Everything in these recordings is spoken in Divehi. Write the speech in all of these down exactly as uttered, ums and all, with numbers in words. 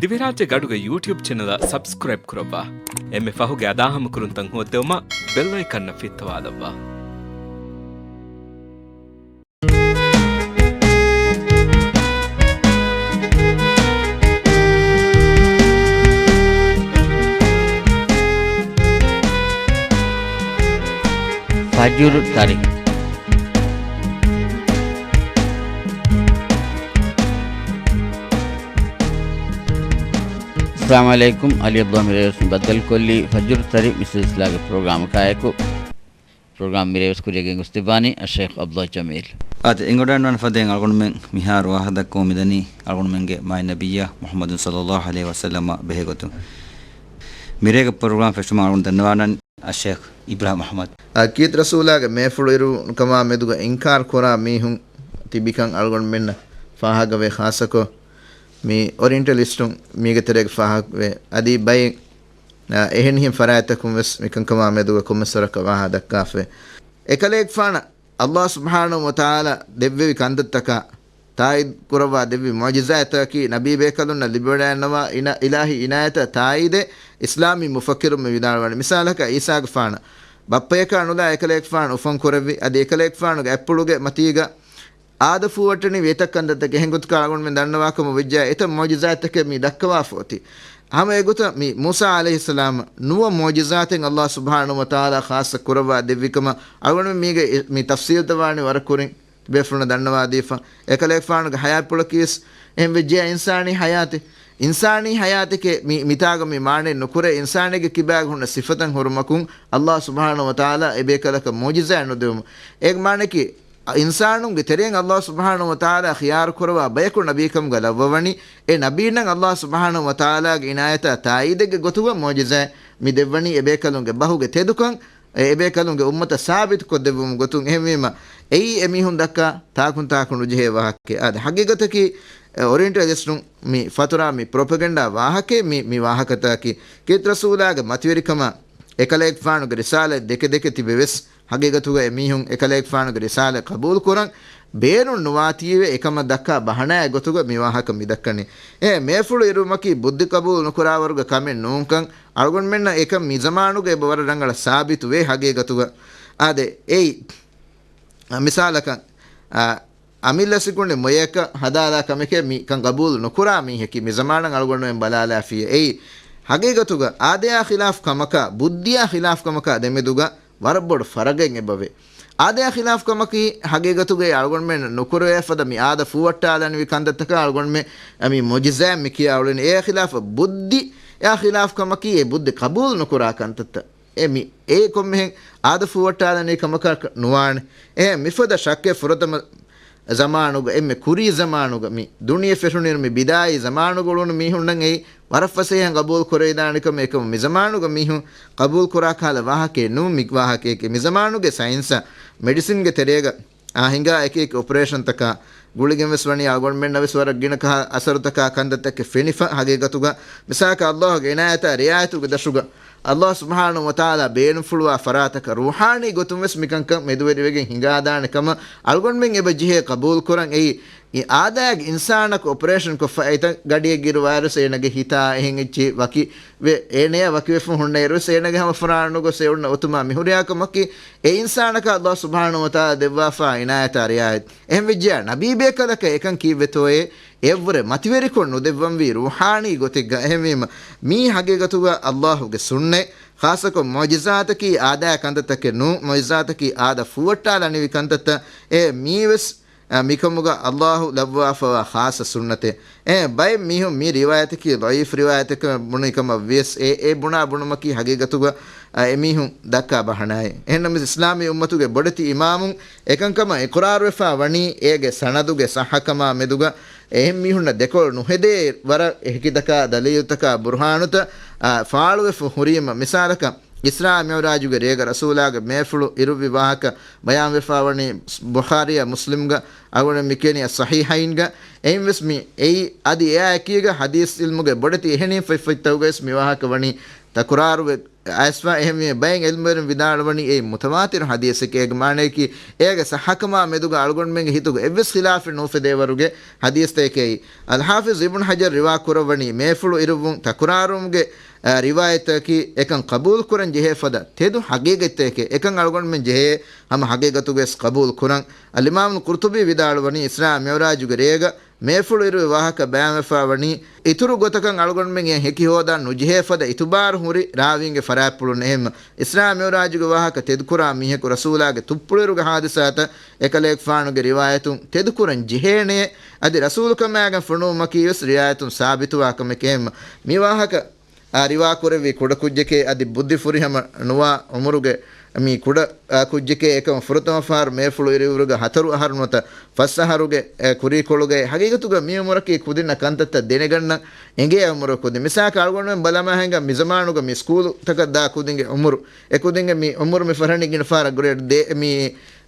ދިވެހިރާއްޖޭގެ އަޑުގެ ޔޫޓިއުބް ޗެނަލަށް ސަބްސްކްރައިބް ކުރައްވާ. އެންމެ ފަހުގެ އަދާހަމަކުރުންތައް ހޯއްދެވުމަށް ބެލް އައިކަންއަށް ފިއްތަވާލައްވާ. ފަޖުރު ތަރި. އައްސަލާމު ޢަލައިކުމް. ޢަލީ ޢަބްދުﷲ މިރޭވެސް ބައްދަލުކޮށްލީ ފަޖުރު ތަރި މި ސިލްސިލާގެ ޕްރޮގްރާމަކާއެކު. ޕްރޮގްރާމް މިރޭވެސް ކުރިޔަށް ގެންގޮސްދެއްވާނީ އައްޝައިޚް ޢަބްދުﷲ ޖަމީލް. އާދެ، އެނގިވަޑައިގަންނަވާނެ ފަދައިން އަޅުގަނޑުމެން މިހާރު ވާހަކަ ދައްކަމުން މިދަނީ އަޅުގަނޑުމެންގެ މާތް ނަބިއްޔާ މުޙައްމަދު ޞައްލައްލާހު ޢަލައިހި ވަސައްލަމާ ބެހޭގޮތުން. މިރޭގެ ޕްރޮގްރާމް ފެށުމަށް އަޅުގަނޑު ދަންނަވާނަން އައްޝައިޚް އިބްރާހިމް އަޙްމަދު. އަ، ކީރިތި ރަސޫލާގެ މޭފުޅު އިރުކަމާ މެދުގަ އިންކާރު ކުރާ މީހުން ތިބިކަން އަޅުގަނޑުމެންނަށް ފާހަގަވޭ، ޚާއްޞަކޮށް މި އޮރިއެންޓަލިސްޓުން މީގެ ތެރޭގަ ފާހަގަވޭ. އަދި ބައެއް، އ، އެހެނިހެން ފަރާތްތަކުން ވެސް މިކަންކަމާ މެދުގަ ކޮންމެސް ވަރަކަށް ވާހަކަ ދައްކާފައި. އެކަލޭގެފާނަށް ﷲ ސުބްޙާނަހޫ ވަތަޢާލާ ދެއްވެވި ކަންތައްތަކާ ތާއީދު ކުރައްވާ ދެއްވި މުޢުޖިޒާތްތަކަކީ ނަބީ ބޭކަލުންނަށް ލިބިވަޑައިގަންނަވާ އިނާ-، އިލާހީ އިނާޔަތާ ތާއީދެއް އިސްލާމީ މުފައްކިރުން މި ވިދާޅުވަނީ. މިސާލަކަށް ޢީސާގެފާނަށް ބައްޕަޔަކާ ނުލާ އެކަލޭގެފާނު އުފަން ކުރެއްވި، އަދި އެކަލޭގެފާނުގެ އަތްޕުޅުގެ މަތީގަ އާދަ ފޫވައްޓަނީ ވިއްޔަތައް ކަންތައްތަކެއް ހެންގޮތަކަށް އަޅުގަނޑުމެން ދަންނަވާކަމަށް ވެއްޖެއްޔާ، އެތައް މުޢުޖިޒާތްތަކެއް މި ދައްކަވާފަ އޮތީ. ހަމަ އެގޮތަށް މި މޫސާ ޢަލައިހިއްސަލާމަށް ނުވަ މުޢުޖިޒާތެއް ﷲ ސުބްޙާނަހޫ ވަތަޢާލާ ޚާއްޞަ ކުރައްވާ ދެއްވިކަމަށް އަޅުގަނޑުމެން މީގެ މި ތަފްސީލްތައް ވާނީ ވަރަށް ކުރިން ބޭފުޅުންނަށް ދަންނަވާދީފަ. އެކަލޭގެފާނުގެ ޙަޔާތްޕުޅަކީވެސް އެހެން ވެއްޖެއްޔާ އިންސާނީ ޙަޔާތެއް. އިންސާނީ ޙަޔާތެކޭ މި-، މިތާގަ މި މާނައެއް ނުކުރޭ، އިންސާނެއްގެ ކިބާގަ ހުންނަ ސިފަތައް ހުރުމަކުން ﷲ ސުބްޙާނަހޫ ވަތަޢާލާ އެބޭކަލަކަށް މުޢުޖިޒާއެއް ނުދެވުމު. އޭގެ މާނައަކީ، އިންސާނުންގެ ތެރެއިން ﷲ ސުބްޙާނަހޫ ވަތަޢާލާ ޚިޔާރު ކުރައްވާ ބަޔަކު ނަބީކަމުގަ ލައްވަވަނީ، އެ ނަބީންނަށް ﷲ ސުބްޙާނަހޫ ވަތަޢާލާގެ އިނާޔަތާ ތާއީދެއްގެ ގޮތުގަ މުޢުޖިޒާއެއް މި ދެއްވަނީ އެބޭކަލުންގެ ބަހުގެ ތެދުކަން، އެ އެބޭކަލުންގެ އުއްމަތަށް ސާބިތުކޮށްދެއްވުމުގެ ގޮތުން. އެހެންވީމަ، އެއީ އެމީހުން ދައްކާ ތާކުން ތާކު ނުޖެހޭ ވާހަކައެއް. އާދެ، ހަގީގަތަކީ، އެ، އޮރިއެންޓަލިސްޓުން މި ފަތުރާ މި ޕްރޮޕެގެންޑާ ވާހަކައެއް މި، މި ވާހަކަތަކަކީ. ކީރިތި ރަސޫލާގެ މަތިވެރިކަމާ، އެކަލޭގެފާނުގެ ރިސާލަތް ދެކެ ދެކެ ތިބެވެސް، ހަގީގަތުގަ އެމީހުން އެކަލޭގެފާނުގެ ރިސާލަތް ޤަބޫލުކުރަން ބޭނުން ނުވާތީވެ އެކަމަށް ދައްކާ ބަހަނާއެއް ގޮތުގަ މި ވާހަކަ މި ދައްކަނީ. އެ މޭފުޅު އިރުމަކީ ބުއްދި ޤަބޫލު ނުކުރާވަރުގެ ކަމެއް ނޫންކަން އަޅުގަނޑުމެންނަށް އެކަން މި ޒަމާނުގަ އެބަ ވަރަށް ރަނގަޅަށް ސާބިތުވޭ ހަގީގަތުގަ. އާދެ، އެއީ، އަ، މިސާލަކަށް، އަ، އަމިއްލަ ސިކުނޑި މޮޔަކަށް ހަދާލާ ކަމެކޭ މި ކަން ޤަބޫލު ނުކުރާ މީހަކީ މި ޒަމާނަށް އަޅުގަނޑުމެން ބަލާލާފިޔޭ. އެއީ، ހަގީގަތުގަ އާދަޔާ ޚިލާފު ކަމަކާ، ބުއްދިޔާ ޚިލާފު ކަމަކާ ދެމެދުގަ ވަރަށް ބޮޑު ފަރަގެއް އެބަވޭ. އާދަޔާ ޚިލާފު ކަމަކީ ހަގީގަތުގައި އަޅުގަނޑުމެން ނުކުރެވޭ ފަދަ މި އާދަ ފޫވައްޓާލަނިވި ކަންތައްތަކާ އަޅުގަނޑުމެން މި މުޢުޖިޒާއެއް މި ކިޔާ އުޅެނީ. އެއާ ޚިލާފަށް ބުއްދިޔާ ޚިލާފު ކަމަކީ އެ ބުއްދި ޤަބޫލު ނުކުރާ ކަންތައްތައް. އެ މި، އެ ކޮންމެހެން އާދަ ފޫވައްޓާލަނީ ކަމަކަށް ނުވާނެ. އެހެން މިފަދަ ޝައްކެއް ފުރަތަމަ ޒަމާނުގަ، އެންމެ ކުރީ ޒަމާނުގަ، މި ދުނިޔެ ފެށުނުއިރު މި ބިދާއީ ޒަމާނުގަ އުޅުނު މީހުންނަށް އެއީ ވަރަށް ފަސޭހައިން ޤަބޫލު ކުރެވިދާނެ ކަމެއް. އެކަމު މި ޒަމާނުގަ މީހުން ޤަބޫލު ކުރާ ކަހަލަ ވާހަކައެއް ނޫން މި ވާހަކައެކޭ. މި ޒަމާނުގެ ސައިންސާ މެޑިސިންގެ ތެރޭގަ އާ ހިނގާ އެކި އެކި އޮޕަރޭޝަންތަކާ ގުޅިގެން ވެސް ވަނީ އަޅުގަނޑުމެންނަށް ވެސް ވަރަށް ގިނަ ކަހަލަ އަސަރުތަކާ ކަންތައްތަކެއް ފެނިފަ ހަގީގަތުގަ. މިސާލަކަށް ﷲގެ އިނާޔަތާ ރިޢާޔަތުގެ ދަށުގަ ﷲ ސުބްޙާނަހޫ ވަތަޢާލާ ބޭނުންފުޅުވާ ފަރާތަކަށް ރޫޙާނީ ގޮތުން ވެސް މިކަންކަން މެދުވެރިވެގެން ހިނގާދާނެ ކަމަށް އަޅުގަނޑުމެން އެބަ ޖެހޭ ޤަބޫލުކުރަން. އެއީ އާދައިގެ އިންސާނަކު އޮޕަރޭޝަން ކޮށްފަ އެތައް ގަޑިއެއްގައި އިރު ވާއިރުވެސް އޭނަގެ ހިތާ އެހެން އެއްޗެއް ވަކި ވެ، އޭނަޔާ ވަކިވެފަ ހުންނައިރުވެސް އޭނަގެ ހަމަ ފުރާނަ ނުގޮސް އެ އޮންނަ އޮތުމާ މި ހުރިހާ ކަމަކީ އެ އިންސާނަކަށް ﷲ ސުބްޙާނަހޫ ވަތަޢާލާ ދެއްވާފާ އިނާޔަތާ ރިޢާޔަތް. އެހެން ވެއްޖެޔާ ނަބީ ބޭކަލަކަށް އެކަން ކީއްވެތޯއޭ؟ އެއަށްވުރެ މަތިވެރިކޮށް ނުދެއްވަންވީ ރޫޙާނީ ގޮތެއްގަ. އެހެންވީމަ، މީ ހަގީގަތުގަ ﷲގެ ސުންނަތް، ޚާއްޞަކޮށް މުޢުޖިޒާތަކީ އާދައިގެ ކަންތައްތަކެއް ނޫން، މުޢުޖިޒާތަކީ އާދަ ފޫވައްޓާލަނިވި ކަންތައްތައް. އެ މީވެސް، އަ، މިކަމުގަ ﷲ ލައްވާފަވާ ޚާއްޞަ ސުންނަތެއް. އެ ބައެއް މީހުން މީ ރިވާޔަތަކީ ޟަޢީފު ރިވާޔަތެއްކަމަށް ބުނި ކަމަށް ވިޔަސް، އެ، އެ ބުނާ ބުނުމަކީ ހަގީގަތުގަ، އަ، އެމީހުން ދައްކާ ބަހަނާއެއް. އެހެންނަމަވެސް، އިސްލާމީ އުއްމަތުގެ ބޮޑެތި އިމާމުން އެކަންކަމަށް އިޤްރާރުވެފާ ވަނީ އޭގެ ސަނަދުގެ ޞައްޙަކަމާ މެދުގަ އެހެން މީހުންނަށް ދެކޮޅު ނުހެދޭ ވަރަށް އެހެކިތަކާ ދަލީލުތަކާ ބުރުހާނުތައް، އާ، ފާޅުވެފަ ހުރީމަ، މިސާލަކަށް، އިސްރާ މިޢުރާޖުގެ ރޭގަ ރަސޫލާގެ މޭފުޅު އިރުއްވި ވާހަކަ ބަޔާންވެފާ ވަނީ ބުޚާރީއާ މުސްލިމްގަ، އަޅުގަނޑު މި ކިޔަނީ އައްޞަޙީޙައިންގަ. އެއިން ވެސް މި އެއީ އަދި އެއާ އެކީގަ ޙަދީޘް ޢިލްމުގެ ބޮޑެތި އެހެނިހެން ފޮތްފޮތްތަކުގަވެސް މި ވާހަކަ ވަނީ ތަކުރާރުވެ، އައިސްފަ އެހެންވީމަ ބައެއް އިލްމުވެރިން ވިދާޅުވަނީ އެއީ މުތަވާތިރު ޙަދީޘެކޭ. އޭގެ މާނަޔަކީ އޭގެ ޞައްޙަކަމާ މެދުގަ އަޅުގަނޑުމެންގެ ހިތުގަ އެއްވެސް ޚިލާފެއް ނޫފެދޭވަރުގެ ޙަދީޘްތަކެކޭ. އަލްޙާފިޒް އިބްނު ޙަޖަރު ރިވާ ކުރައްވަނީ މޭފުޅު އިރުއްވުން ތަކުރާރުވުމުގެ، އަ، ރިވާޔަތަކީ އެކަން ޤަބޫލު ކުރަން ޖެހޭ ފަދަ ތެދު ޙަޤީޤަތްތަކެކޭ. އެކަން އަޅުގަނޑުމެން ޖެހޭ ހަމަ ޙަޤީޤަތުގަވެސް ޤަބޫލު ކުރަން. އަލްއިމާމުލް ޤުރްޠުބީ ވިދާޅުވަނީ އިސްރާ މިޢުރާޖުގެ ރޭގަ މޭފުޅު އިރުވި ވާހަކަ ބަޔާންވެފަ ވަނީ، އިތުރު ގޮތަކަށް އަޅުގަނޑުމެން އެ ހެކި ހޯދާ ނުޖެހޭ ފަދަ އިތުބާރު ހުރި ރާވީންގެ ފަރާތްޕުޅުން. އެހެންމަ އިސްރާ މިޢުރާޖުގެ ވާހަކަ ތެދުކުރާ މީހަކު ރަސޫލާގެ ތުއްޕުޅުއިރުގެ ޙާދިސާތައް އެކަލޭގެފާނުގެ ރިވާޔަތުން ތެދުކުރަން ޖެހޭނެޔޭ. އަދި ރަސޫލުކަމާގެން ފޮނުވުމަކީވެސް ރިވާޔަތުން ސާބިތުވާ ކަމެކޭ. އެހެންމަ މި ވާހަކަ އާ، ރިވާކުރެއްވީ ކުޑަކުއްޖެކޭ. އަދި ބުއްދި ފުރިހަމަ ނުވާ އުމުރުގެ މި ކުޑަ، އާ، ކުއްޖެކޭ. އެކަމަ ފުރަތަމަ ފަހަރު މޭފުޅު އިރުއިރުގަ ހަތަރު އަހަރު ނުވަތަ ފަސް އަހަރުގެ، އެ، ކުރީކޮޅުގައި. ހަގީގަތުގަ މި އުމުރަކީ ކުދިންނަށް ކަންތައްތައް ދެނެގަންނަން އެނގޭ އުމުރު ކުދިން. މިސާލަކަށް އަޅުގަނޑުމެން ބަލަމާ ހިނގާ މިޒަމާނުގަ މި ސްކޫލުތަކަށް ދާ ކުދިންގެ އުމުރު. އެ ކުދިންގެ މި އުމުރު މި ފަހަރަށް ގިނަ ފަހަރަށް ގްރޭޑް ދޭ، މި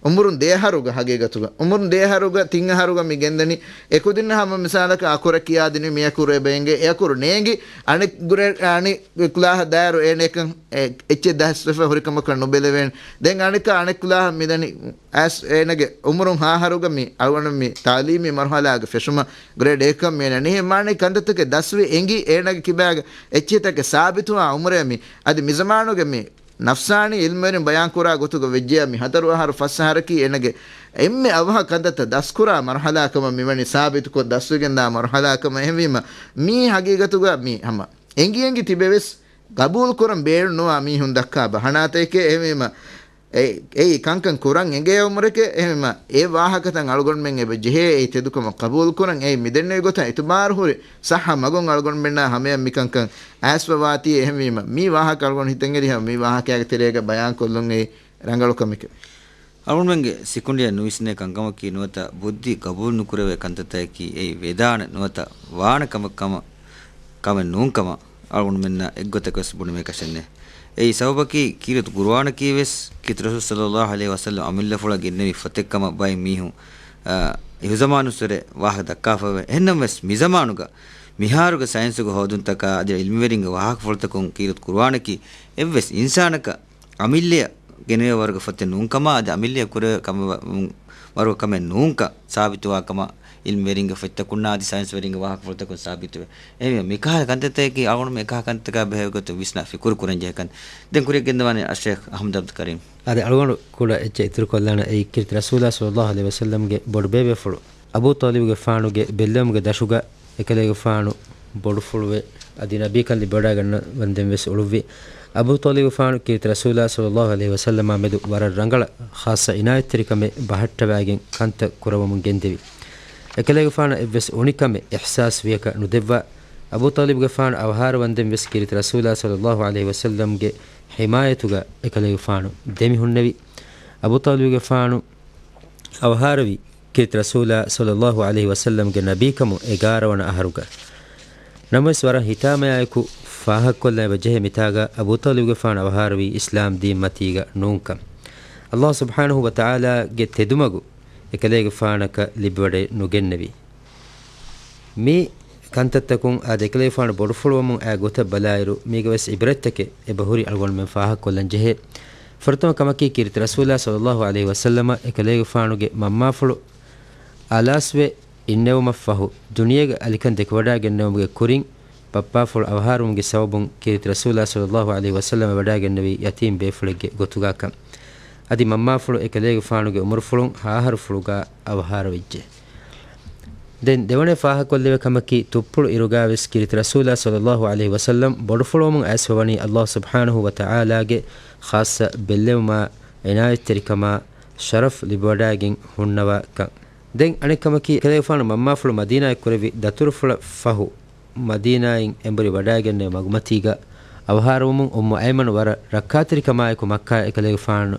އުމުރުން ދޭ އަހަރުގަ ހަގީގަތުގަ. އުމުރުން ދޭ އަހަރުގަ ތިން އަހަރުގަ މި ގެންދަނީ. އެ ކުދިންނަށް ހަމަ މިސާލަކަށް އަކުރެއް ކިޔާދިނީ މި އަކުރު އެބަ އެނގޭ. އެ އަކުރު ނޭނގި އަނެއް ގްރޭޑް، އަނެއް ކްލާހަށް ދާއިރު އޭނައަކަށް އެ، އެއްޗެއް ދަސްވެފަ ހުރިކަމަކަށް ނުބެލެވޭނެ. ދެން އަނެއްކާ އަނެއް ކްލާހަށް މިދަނީ އައިސް އޭނަގެ އުމުރުން ހަ އަހަރުގަ މި އަޅުގަނޑު މި ތަޢުލީމީ މަރުޙަލާގަ ފެށުމަށް ގްރޭޑް އޭކަށް މި އޭނަ ނިހި މާނައި ކަންތައްތަކެއް ދަސްވި އެނގި އޭނަގެ ކިބާގަ އެއްޗެހިތަކެއް ސާބިތުވާ އުމުރޭ މި. އަދި މިޒަމާނުގެ މި ނަފްސާނީ އިލްމުވެރިން ބަޔާންކުރާ ގޮތުގަ ވެއްޖެޔާ މި ހަތަރު އަހަރު ފަސް އަހަރަކީ އޭނަގެ އެންމެ އަވަހަށް ކަންތައްތައް ދަސްކުރާ މަރުޙަލާކަމަށް މިވަނީ ސާބިތުކޮށް ދަސްވެގެންދާ މަރުޙަލާކަމަށް. އެހެންވީމަ މީ ހަގީގަތުގަ މި ހަމަ އެނގި އެނގި ތިބެވެސް ގަބޫލުކުރަން ބޭނުންނުވާ މީހުން ދައްކާ ބަހަނާތަކެކޭ. އެހެންވީމަ އެ-، އެއީ ކަންކަން ކުރަން އެނގޭ އުމުރެކޭ. އެހެންވީމަ އެ ވާހަކަތައް އަޅުގަނޑުމެން އެބަ ޖެހޭ އެއީ ތެދުކަމަށް ޤަބޫލުކުރަން. އެއީ މިދެންނެވި ގޮތަށް އިތުބާރު ހުރި ޞައްޙަ މަގުން އަޅުގަނޑުމެންނާ ހަމަޔަށް މިކަންކަން އައިސްފަވާތީ. އެހެންވީމަ މީ ވާހަކަ އަޅުގަނޑު ހިތަށްއެރި ހަމަ މި ވާހަކައިގެ ތެރޭގަ ބަޔާންކޮށްލުން އެއީ ރަނގަޅު ކަމެކޭ. އަޅުގަނޑުމެންގެ ސިކުނޑިއަށް ނުވިސްނޭ ކަންކަމަކީ ނުވަތަ ބުއްދި ގަބޫލު ނުކުރެވޭ ކަންތައްތަކަކީ އެއީ ވެދާނެ ނުވަތަ ވާނެ ކަމެއް ކަމަށް، ކަމެއް ނޫން ކަމަށް އަޅުގަނޑުމެންނަށް އެއްގޮތަކަށް ވެސް ބުނެވޭކަށެއް ނެތް. އެއީ ސަބަބަކީ ކީރިތި ޤުރުއާނަކީ ވެސް ކީރިތި ރަސޫލު ޞައްލައްލާހު ޢަލައިހި ވަސައްލަމަ އަމިއްލަފުޅަށް ގެންނެވި ފޮތެއް ކަމަށް ބައެއް މީހުން، އާ، އިހުޒަމާނުއްސުރެ ވާހަކަ ދައްކާފައެވެ. އެހެންނަމަވެސް މިޒަމާނުގަ މިހާރުގެ ސައިންސުގެ ހޯދުންތަކާ އަދި އިލްމުވެރިންގެ ވާހަކަފުޅުތަކުން ކީރިތި ޤުރުއާނަކީ އެއްވެސް އިންސާނަކަށް އަމިއްލަޔަށް ގެނެވޭ ވަރުގެ ފޮތެއް ނޫންކަމާ، އަދި އަމިއްލަޔަށް ކުރެވޭ ކަމެއް ވަ-، ވަރުގެ ކަމެއް ނޫންކަން ސާބިތުވާ ކަމަށް އިލްމުވެރިންގެ ފޮތްތަކުންނާ އަދި ސައިންސްވެރިންގެ ވާހަކަފުޅުތަކުން ސާބިތުވޭ. އެހެންވެ، މިކަހަލަ ކަންތައްތަކަކީ އަޅުގަނޑުމެން އެކަހަލަ ކަންތަކާ ބެހޭ ގޮތުން ވިސްނާ ފިކުރު ކުރަން ޖެހޭ ކަން. ދެން ކުރިއަށް ގެންދަވާނެ އައްޝޭޚް އަޙްމަދު ޢަބްދުލް ކަރީމް. އާދެ، އަޅުގަނޑު ކުޑަ އެއްޗެއް އިތުރުކޮށްލާނަން. އެއީ ކީރިތި ރަސޫލާ ޞައްލައްލާހު ޢަލައިހި ވަސައްލަމްގެ ބޮޑުބޭބޭފުޅު އަބޫ ޠާލިބުގެފާނުގެ ބެއްލެވުމުގެ ދަށުގަ އެކަލޭގެފާނު ބޮޑުފުޅުވެ، އަދި ނަބީކަން ލިބިވަޑައިގަންނަވަންދެން ވެސް އުޅުއްވި. އަބޫ ޠާލިބުގެފާނު ކީރިތި ރަސޫލާ ޞައްލައްލާހު ޢަލައިހި ވަސައްލަމާ މެދު ވަރަށް ރަނގަޅަށް ޚާއްޞަ އިނާޔަތްތެރިކަމެއް ބަހައްޓަވައިގެން ކަންތައް ކުރައްވަމުން ގެންދެވި. އެކަލޭގެފާނަށް އެއްވެސް އުނިކަމެއް އިޙްސާސް ވިޔަކަށް ނުދެއްވާ. އަބޫ ޠާލިބުގެފާނު އަވަހާރަވަންދެން ވެސް ކީރިތި ރަސޫލާ ޞައްލައްލާހު ޢަލައިހި ވަސައްލަމްގެ ޙިމާޔަތުގަ އެކަލޭގެފާނު ދެމިހުންނެވި. އަބޫ ޠާލިބުގެފާނު އަވަހާރަވީ ކީރިތި ރަސޫލާ ޞައްލައްލާހު ޢަލައިހި ވަސައްލަމްގެ ނަބީކަމު އެގާރަ ވަނަ އަހަރުގަ. ނަމަވެސް ވަރަށް ހިތާމަޔާއެކު ފާހަގަކޮށްލަން އެބަ ޖެހޭ މިތާގަ އަބޫ ޠާލިބުގެފާނު އަވަހާރަވީ އިސްލާމް ދީން މަތީގަ ނޫންކަން. ﷲ ސުބްޙާނަހޫ ވަތަޢާލާގެ ތެދުމަގު އެކަލޭގެފާނަކަށް ލިބިވަޑައެއް ނުގެންނެވި. މި ކަންތައްތަކުން އާދެ، އެކަލޭގެފާނު ބޮޑުފުޅުވަމުން އައި ގޮތަށް ބަލާއިރު، މީގަވެސް ޢިބްރަތްތަކެއް އެބަހުރި އަޅުގަނޑުމެން ފާހަގަކޮށްލަން ޖެހޭ. ފުރަތަމަ ކަމަކީ، ކީރިތި ރަސޫލާ ޞައްލައްލާހު ޢަލައިހި ވަސައްލަމަ އެކަލޭގެފާނުގެ މަންމާފުޅު އަލާސްވެ އިންނެވުމަށްފަހު، ދުނިޔޭގެ އަލިކަން ދެކެވަޑައިގެންނެވުމުގެ ކުރިން، ބައްޕާފުޅު އަވަހާރަވުމުގެ ސަބަބުން ކީރިތި ރަސޫލާ ޞައްލައްލާހު ޢަލައިހި ވަސައްލަމަ ވަޑައިގެންނެވީ ޔަތީމް ބޭފުޅެއްގެ ގޮތުގާކަން. އަދި މަންމާފުޅު އެކަލޭގެފާނުގެ އުމުރުފުޅުން ހަ އަހަރުފުޅުގާ އަވަހާރަވެއްޖެ. ދެން ދެވަނަ ފާހަގަކޮށްލެވޭ ކަމަކީ، ތުއްޕުޅު އިރުގާވެސް ކީރިތި ރަސޫލާ ޞައްލައްލާހު ޢަލައިހި ވަސައްލަމް ބޮޑުފުޅުވަމުން އައިސްފަވަނީ ﷲ ސުބްޙާނަހޫ ވަތަޢާލާގެ ޚާއްޞަ ބެއްލެވުމާ، އިނާޔަތްތެރިކަމާ، ޝަރަފް ލިބިވަޑައިގެން ހުންނަވާ ކަން. ދެން އަނެއް ކަމަކީ، އެކަލޭގެފާނު މަންމާފުޅު މަދީނާއަށް ކުރެއްވި ދަތުރުފުޅަށް ފަހު، މަދީނާއިން އެނބުރި ވަޑައިގެންނެވި މަގުމަތީގަ އަވަހާރަވުމުން އުއްމު އައިމަނު ވަރަށް ރައްކާތެރިކަމާއެކު މައްކާއަށް އެކަލޭގެފާނު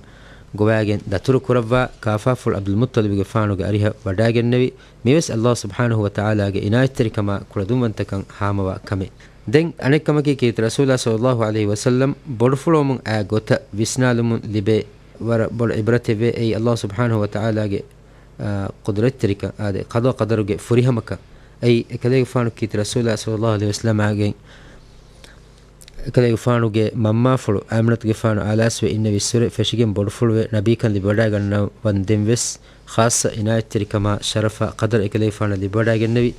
ގޮވައިގެން ދަތުރު ކުރައްވާ، ކާފާފުޅު ޢަބްދުލް މުއްޠަލިބުގެފާނުގެ އަރިހަށް ވަޑައިގެންނެވި. މިވެސް ﷲ ސުބްޙާނަހޫ ވަތަޢާލާގެ އިނާޔަތްތެރިކަމާ ކުޅަދުންވަންތަކަން ހާމަވާ ކަމެއް. ދެން އަނެއް ކަމަކީ، ކީރިތި ރަސޫލާ ޞައްލައްލާހު ޢަލައިހި ވަސައްލަމް ބޮޑުފުޅުވަމުން އައި ގޮތަށް ވިސްނާލުމުން ލިބޭ ވަރަށް ބޮޑު ޢިބްރަތެއްވޭ. އެއީ ﷲ ސުބްޙާނަހޫ ވަތަޢާލާގެ، އާ، ޤުދުރަތްތެރިކަން، އާދެ، ޤަޟާ ޤަދަރުގެ ފުރިހަމަކަން. އެއީ އެކަލޭގެފާނު ކީރިތި ރަސޫލާ ޞައްލައްލާހު ޢަލައިހި ވަސައްލަމާގެން އެކަލޭގެފާނުގެ މަންމާފުޅު އާމިނަތުގެފާނު އާލާސްވެ އިންނެވި އިސްވެރޭ ފެށިގެން ބޮޑުފުޅުވެ ނަބީކަން ލިބިވަޑައިގަންނަވަންދެން ވެސް، ޚާއްޞަ އިނާޔަތްތެރިކަމާ ޝަރަފާ ޤަދަރު އެކަލޭގެފާނަށް ލިބިވަޑައިގެންނެވި.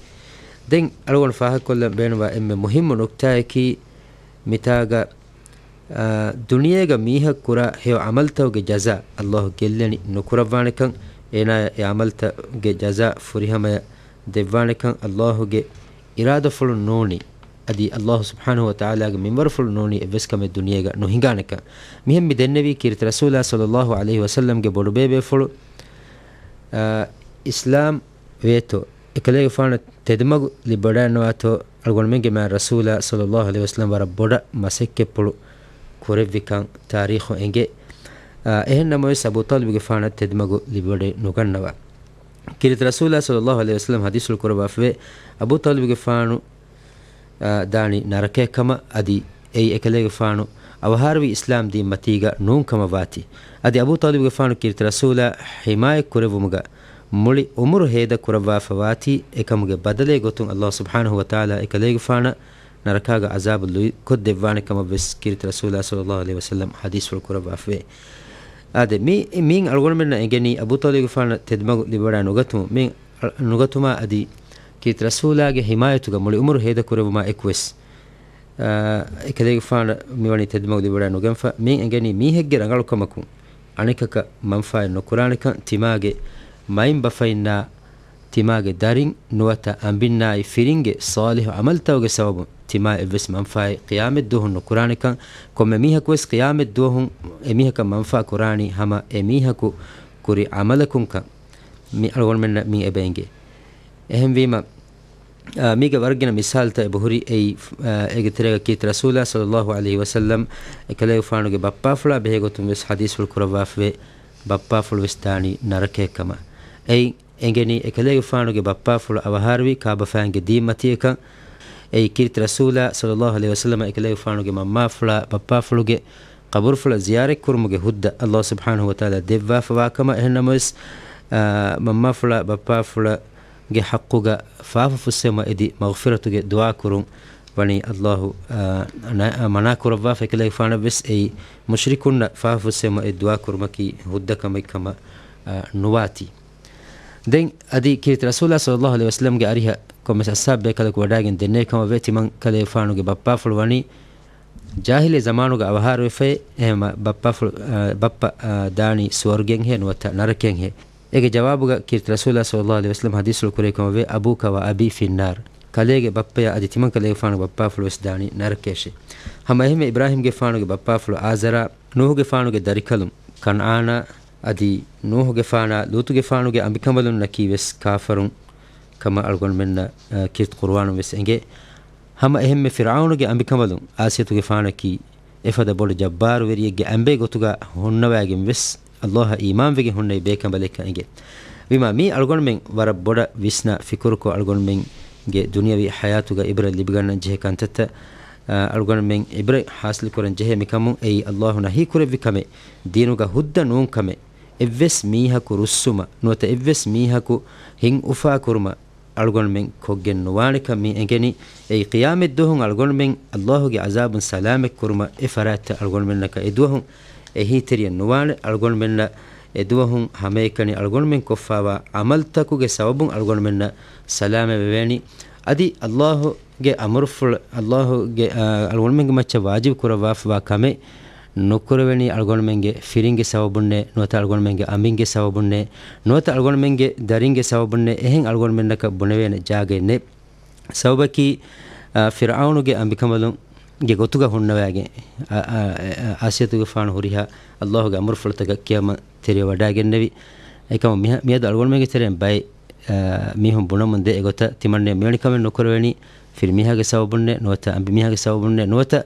ދެން އަޅުގަނޑު ފާހަގަކޮށްލަން ބޭނުންވާ އެންމެ މުހިއްމު ނުކްތާއަކީ، މިތާގަ، އާ، ދުނިޔޭގަ މީހަކު ކުރާ ހެޔޮ ޢަމަލުތަކުގެ ޖަޒާ އައްލާހު ގެއްލެނި ނުކުރައްވާނެކަން، އޭނާޔަށް އެ ޢަމަލުތަކުގެ ޖަޒާ ފުރިހަމަޔަށް ދެއްވާނެކަން އައްލާހުގެ އިރާދަފުޅުން ނޫނީ، އަދި އައްލާހު ސުބްޙާނަހު ވަތަޢާލާގެ މިންވަރުފުޅުން ނޫނީ އެއްވެސް ކަމެއް ދުނިޔޭގަ ނުހިނގާނެކަން. މިހެން މި ދެންނެވީ ކީރިތި ރަސޫލާ ޞައްލައްލާހު ޢަލައިހި ވަސައްލަމްގެ ބޮޑުބޭބޭފުޅު، އާ، އިސްލާމް ވޭތޯ، އެކަލޭގެފާނަށް ތެދުމަގު ލިބިވަޑައިނުވާތޯ، އަޅުގަނޑުމެންގެ މާތް ރަސޫލާ ޞައްލައްލާހު ޢަލައިހި ވަސައްލަމް ވަރަށް ބޮޑަށް މަސައްކަތްޕުޅު ކުރެއްވިކަން ތާރީޚު އެނގޭ. އާ، އެހެންނަމަވެސް އަބޫ ޠާލިބުގެފާނަށް ތެދުމަގު ލިބިވަޑައި ނުގަންނަވާ. ކީރިތި ރަސޫލާ ޞައްލައްލާހު ޢަލައިހި ވަސައްލަމް ޙަދީޘްފުޅު ކުރައްވާފަވޭ، އަބޫ ޠާލިބުގެފާނު، އާ، ދާނީ ނަރަކަޔަށް ކަމަށް، އަދި އެއީ އެކަލޭގެފާނު އަވަހާރަވި އިސްލާމް ދީން މަތީގަ ނޫން ކަމަށް ވާތީ. އަދި އަބޫ ޠާލިބުގެފާނު ކީރިތި ރަސޫލާ ޙިމާޔަތް ކުރެއްވުމުގަ މުޅި އުމުރު ހޭދަ ކުރައްވާފަ ވާތީ، އެކަމުގެ ބަދަލެއް ގޮތުން އައްލާހު ސުބްޙާނަހު ވަތަޢާލާ އެކަލޭގެފާނަށް ނަރަކާގެ ޢަޒާބު ލުއިކޮށްދެއްވާނެ ކަމަށް ވެސް ކީރިތި ރަސޫލާ ޞައްލައްލާހު ޢަލައިހި ވަސައްލަމް ޙަދީޘްފުޅު ކުރައްވާފަވޭ. އާދެ، މި، މިއިން އަޅުގަނޑުމެންނަށް އެނގެނީ އަބޫ ޠާލިބުގެފާނަށް ތެދުމަގު ލިބިވަޑައި ނުގަތުމު، މި، ނުގަތުމާ އަދި ކީރިތި ރަސޫލާގެ ޙިމާޔަތުގަ މުޅި އުމުރު ހޭދަ ކުރެއްވުމާ އެކުވެސް، އާ، އެކަލޭގެފާނަށް މިވަނީ ތެދުމަގު ލިބިވަޑައި ނުގެންފަ. މިއިން އެނގެނީ މީހެއްގެ ރަނގަޅުކަމަކުން އަނެކަކަށް މަންފާއެއް ނުކުރާނެކަން، ތިމާގެ މައިންބަފައިންނާ، ތިމާގެ ދަރިން ނުވަތަ އަނބިންނާއި ފިރިންގެ ޞާލިޙު ޢަމަލުތަކުގެ ސަބަބުން ތިމާ އެއްވެސް މަންފާއެއް ޤިޔާމަތްދުވަހުން ނުކުރާނެކަން، ކޮންމެ މީހަކުވެސް ޤިޔާމަތްދުވަހުން އެމީހަކަށް މަންފާ ކުރާނީ ހަމަ އެމީހަކު ކުރި ޢަމަލަކުންކަން މި އަޅުގަނޑުމެންނަށް މި އެބަ އެނގޭ. އެހެންވީމަ، އާ، މީގެ ވަރަށްގިނަ މިސާލުތައް އެބަހުރި. އެއީ، އާ، އޭގެ ތެރޭގަ ކީރިތި ރަސޫލާ ޞައްލައްލާހު ޢަލައިހި ވަސައްލަމް އެކަލޭގެފާނުގެ ބައްޕާފުޅާ ބެހޭގޮތުން ވެސް ޙަދީޘްފުޅު ކުރައްވާފަވޭ، ބައްޕާފުޅު ވެސް ދާނީ ނަރަކަޔަށް ކަމަށް. އެއީ އެނގެނީ އެކަލޭގެފާނުގެ ބައްޕާފުޅު އަވަހާރަވީ ކާބަފައިންގެ ދީންމަތިޔަކަށް. އެއީ ކީރިތި ރަސޫލާ ޞައްލައްލާހު ޢަލައިހި ވަސައްލަމަށް އެކަލޭގެފާނުގެ މަންމާފުޅާ ބައްޕާފުޅުގެ ޤަބުރުފުޅަށް ޒިޔާރަތްކުރުމުގެ ހުއްދަ އައްލާހު ސުބްޙާނަހު ވަތަޢާލާ ދެއްވާފަވާކަމަށް. އެހެންނަމަވެސް، އާ، މަންމާފުޅާ ބައްޕާފުޅުގެ ޙައްޤުގަ ފާފަ ފުއްސެވުމަށް އެދި މަޣްފިރަތުގެ ދުޢާ ކުރުން ވަނީ އައްލާހު، އާ، ނަ-، މަނާ ކުރައްވާފަ. އެކަލޭގެފާނަށް ވެސް އެއީ މުޝްރިކުންނަށް ފާފަ ފުއްސެވުމަށް އެ ދުޢާ ކުރުމަކީ ހުއްދަ ކަމެއް ކަމަށް، އާ، ނުވާތީ. ދެން އަދި ކީރިތި ރަސޫލާ ޞައްލައްލާހު ޢަލައިހި ވަސައްލަމްގެ އަރިހަށް ކޮންމެސް އަޞްޙާބު ބޭކަލަކު ވަޑައިގެން ދެންނެވި ކަމަށް ވޭ. ތިމަން ކަލޭގެފާނުގެ ބައްޕާފުޅު ވަނީ ޖާހިލީ ޒަމާނުގަ އަވަހާރަވެފައި، އެހެންމަ ބައްޕާފުޅު، އާ، ބައްޕަ، އާ، ދާނީ ސުވަރުގެއެއްހޭ ނުވަތަ ނަރަކައެއްހޭ؟ އޭގެ ޖަވާބުގަ ކީރިތި ރަސޫލާ ޞައްލައްލާހު ޢަލައިހި ވަސައްލަމް ޙަދީޘްފުޅު ކުރެއްވި ކަމަށް ވޭ، أبوك وأبي في النار. ކަލޭގެ ބައްޕަޔާ އަދި ތިމަން ކަލޭގެފާނުގެ ބައްޕާފުޅު ވެސް ދާނީ ނަރަކަޔަށޭ. ހަމަ އެހެންމެ އިބްރާހީމްގެފާނުގެ ބައްޕާފުޅު އާޒަރާ، ނޫޙުގެފާނުގެ ދަރިކަލުން ކަންޢާނާ، އަދި ނޫޙުގެފާނާ ލޫޠުގެފާނުގެ އަނބިކަނބަލުންނަކީ ވެސް ކާފަރުން ކަމަށް އަޅުގަނޑުމެންނަށް، އަ، ކީރިތި ޤުރުއާނުން ވެސް އެނގޭ. ހަމަ އެހެންމެ ފިރްޢައުނުގެ އަނބިކަނބަލުން އާސިޔަތުގެފާނަކީ އެފަދަ ބޮޑު ޖައްބާރުވެރިއެއްގެ އަނބެއް ގޮތުގަ ހުންނަވައިގެން ވެސް އައްލާހަށް އީމާންވެގެން ހުންނެވި ބޭކަނބަލެއްކަން އެނގޭ. ވީމާ މީ އަޅުގަނޑުމެން ވަރަށް ބޮޑަށް ވިސްނާ ފިކުރުކޮށް އަޅުގަނޑުމެންގެ ދުނިޔަވީ ޙަޔާތުގަ ޢިބްރަތް ލިބިގަންނަން ޖެހޭ ކަންތައްތައް، އަ، އަޅުގަނޑުމެން ޢިބްރަތް ޙާޞިލުކުރަން ޖެހޭ މިކަމުން އެއީ އައްލާހު ނަހީ ކުރެއްވި ކަމެއް، ދީނުގަ ހުއްދަ ނޫން ކަމެއް، އެއްވެސް މީހަކު ރުއްސުމަށް ނުވަތަ އެއްވެސް މީހަކު ހިތް އުފާކުރުމަށް އަޅުގަނޑުމެން ކޮށްގެން ނުވާނެކަން މި އެނގެނީ. އެއީ ޤިޔާމަތްދުވަހުން އަޅުގަނޑުމެން އައްލާހުގެ ޢަޒާބުން ސަލާމަތްކުރުމަށް އެ ފަރާތްތައް އަޅުގަނޑުމެންނަކަށް އެދުވަހުން އެހީތެރިއެއް ނުވާނެ. އަޅުގަނޑުމެންނަށް އެދުވަހުން ހަމައެކަނި އަޅުގަނޑުމެން ކޮށްފާވާ ޢަމަލުތަކުގެ ސަބަބުން އަޅުގަނޑުމެންނަށް ސަލާމަތް ވެވޭނީ. އަދި އައްލާހުގެ އަމުރުފުޅު، އައްލާހުގެ، އާ، އަޅުގަނޑުމެންގެ މައްޗަށް ވާޖިބު ކުރައްވާފަވާ ކަމެއް ނުކުރެވެނީ އަޅުގަނޑުމެންގެ ފިރިންގެ ސަބަބުންނޭ، ނުވަތަ އަޅުގަނޑުމެންގެ އަނބިންގެ ސަބަބުންނޭ، ނުވަތަ އަޅުގަނޑުމެންގެ ދަރިންގެ ސަބަބުންނޭ، އެހެން އަޅުގަނޑުމެންނަކަށް ބުނެވޭނެ ޖާގައެއް ނެތް. ސަބަބަކީ، އާ، ފިރްޢައުނުގެ އަނބިކަނބަލުންގެ ގޮތުގަ ހުންނަވައިގެން، އާ، އާ، އާ، އާސިޔަތުގެފާނު ހުރިހާ އައްލާހުގެ އަމުރުފުޅުތަކަށް ކިޔަމަން ތެރެއަށް ވަޑައިގެންނެވި. އެކަމު މިހަ-، މިއަދު އަޅުގަނޑުމެންގެ ތެރެއިން ބައެއް، އާ، މީހުން ބުނަމުން ދޭ އެގޮތަށް ތިމަންނެ މިވެނި ކަމެއް ނުކުރެވެނީ ފިރިމީހާގެ ސަބަބުންނޭ، ނުވަތަ އަނބިމީހާގެ ސަބަބުންނޭ، ނުވަތަ،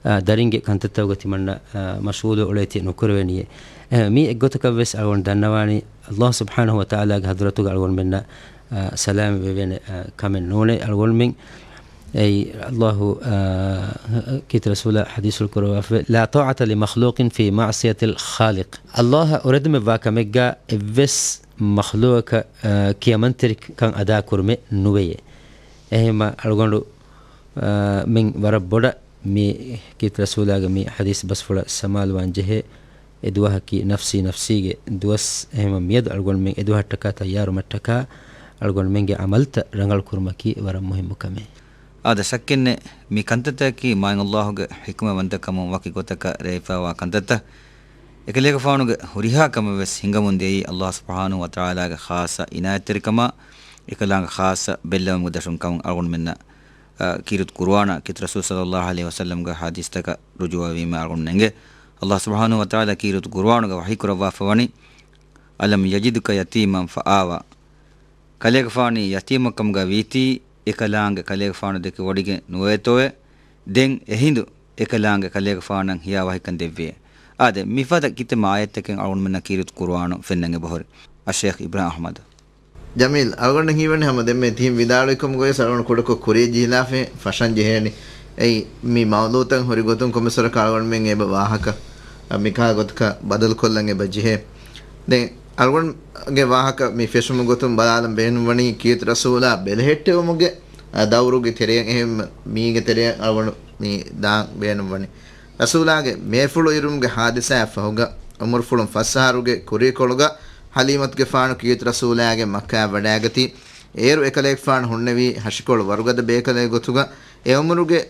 އާ، ދަރިންގެ ކަންތައްތަކުގަ ތިމަންނަ، އާ، މަޝްޣޫލު އުޅޭތީ ނުކުރެވެނީއޭ. އެ، މީ އެއްގޮތަކަށް ވެސް އަޅުގަނޑު ދަންނަވާނީ އައްލާހު ސުބްޙާނަހު ވަތަޢާލާގެ ޙަޟްރަތުގަ އަޅުގަނޑުމެންނަށް، އާ، ސަލާމަތް ވެވޭނެ، އާ، ކަމެއް ނޫނޭ. އަޅުގަނޑުމެން އެއީ އައްލާހު، އާ، ކީރިތި ރަސޫލާ ޙަދީޘްފުޅު ކުރައްވާފަވޭ، لا طاعة لمخلوق في معصية الخالق. އައްލާހަށް އުރެދުމެއްވާ ކަމެއްގަ އެއްވެސް މަޚްލޫޤަކަށް، އާ، ކިޔަމަންތެރިކަން އަދާކުރުމެއް ނުވެޔޭ. އެހެންމަ އަޅުގަނޑު، އާ، މެން ވަރަށް ބޮޑަށް މި ކީރިތި ރަސޫލާގެ މި ޙަދީޘް ބަސްފުޅަށް ސަމާލުވާން ޖެހޭ އެ ދުވަހަކީ ނަފްސީ ނަފްސީގެ ދުވަސް. އެހެންވީމަ މިއަދު އަޅުގަނޑުމެން އެ ދުވަހަށްޓަކާ ތައްޔާރުވުމަށްޓަކާ އަޅުގަނޑުމެންގެ ޢަމަލުތައް ރަނގަޅު ކުރުމަކީ ވަރަށް މުހިއްމު ކަމެއް. އާދެ، ޝައްކެއްނެތް، މި ކަންތައްތަކަކީ މާތް ﷲ ގެ ޙިކުމަތްވަންތަކަމުން ވަކި ގޮތަކަށް ރޭވިފައިވާ ކަންތައްތައް. އެކަލޭގެފާނުގެ ހުރިހާ ކަމެއް ވެސް ހިނގަމުން ދިޔައީ ﷲ ސުބްޙާނަހޫ ވަތަޢާލާގެ ޚާއްޞަ ޢިނާޔަތްތެރިކަމާ، އެކަލާނގެ ޚާއްޞަ ބެއްލެވުމުގެ ދަށުން ކަމުން އަޅުގަނޑުމެންނަށް، އަ، ކީރިތި ޤުރުއާނާ ކީރިތި ރަސޫލު ޞައްލައްލާހު ޢަލައިހި ވަސައްލަމްގެ ޙަދީޘްތަކަށް ރުޖޫޢަވީމަ އަޅުގަނޑުމެންގެ ﷲ ސުބްޙާނަހޫ ވަތަޢާލާ ކީރިތި ޤުރުއާނުގަ ވަޙީ ކުރައްވާފަ ވަނީ، ألم يجدك يتيما فآوى. ކަލޭގެފާނީ ޔަތީމަކަމުގަ ވީތީ، އެކަލާނގެ ކަލޭގެފާނު ދެކެވޮޑިގެން ނުވޭތޯއޭ؟ ދެން އެހިނދު އެކަލާނގެ ކަލޭގެފާނަށް ހިޔާވަހިކަން ދެއްވިއޭ. އާދެ، މިފަދަ ކިތައްމެ އާޔަތްތަކެއް އަޅުގަނޑުމެންނަށް ކީރިތި ޤުރުއާނު ފެންނަން އެބަހުރި. އައްޝައިޚް އިބްރާހިމް އަޙްމަދު. ޖަމީލް، އަޅުގަނޑަށް ހީވަނީ ހަމަ ދެންމެ ތިހިން ވިދާޅުވިކަމުގައި އަޅުގަނޑު ކުޑަކޮށް ކުރިޔަށް ޖެހިލާފައި ފަށަން ޖެހޭނެ. އެއީ މި މައުޟޫޢުތައް ހުރި ގޮތުން ކޮންމެސް ވަރަކަށް އަޅުގަނޑުމެން އެބަ ވާހަކަ މިކަހަލަ ގޮތަކަށް ބަދަލުކޮށްލަން އެބަ ޖެހޭ. ދެން އަޅުގަނޑުގެ ވާހަކަ މި ފެށުމުގެ ގޮތުން ބަލާލަން ބޭނުންވަނީ ކީރިތި ރަސޫލާ ބެލެހެއްޓެވުމުގެ، އަ، ދައުރުގެ ތެރެއަށް އެހެން މީގެ ތެރެއަށް އަޅުގަނޑު މި ދާން ބޭނުންވަނީ. ރަސޫލާގެ މޭފުޅު އިރުމުގެ ޙާދިސާއަށް ފަހުގަ އުމުރުފުޅުން ފަސް އަހަރުގެ ކުރީކޮޅުގަ ޙަލީމަތުގެފާނު ކީރިތި ރަސޫލާގެ މައްކާއަށް ވަޑައިގަތީ، އޭރު އެކަލޭގެފާނު ހުންނެވީ ހަށިކޮޅު ވަރުގަދަ ބޭކަލެއް ގޮތުގަ. އެ އުމުރުގެ